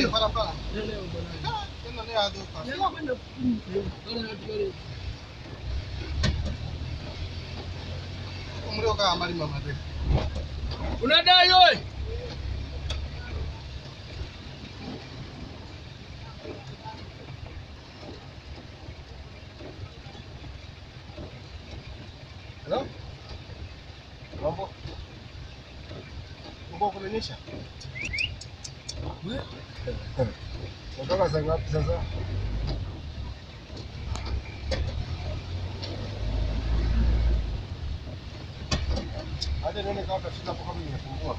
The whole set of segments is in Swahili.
Barabara. Ĩno nĩ yathũka. Gũkũ mũrĩũkaga marima matheri. Unadai oi? Hello? Mambo? Mvua kunanyesha? Natoka saa ngapi sasa? Hata nione kama utafika hapo kama nimepungua.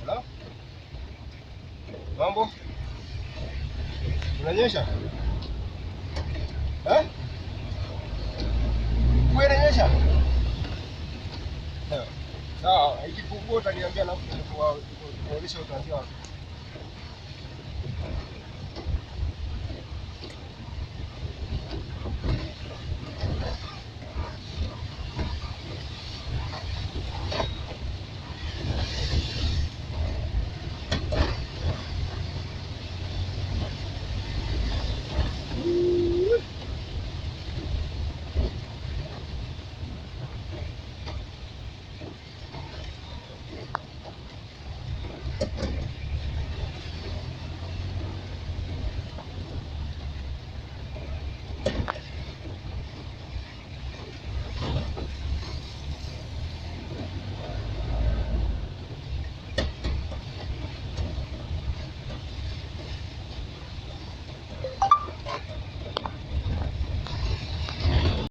Hello? Mambo? Unanyesha? Eh? Mvua inanyesha? Sawa, ikipungua utaniambia alafu kuonyesha utaanzia wapi.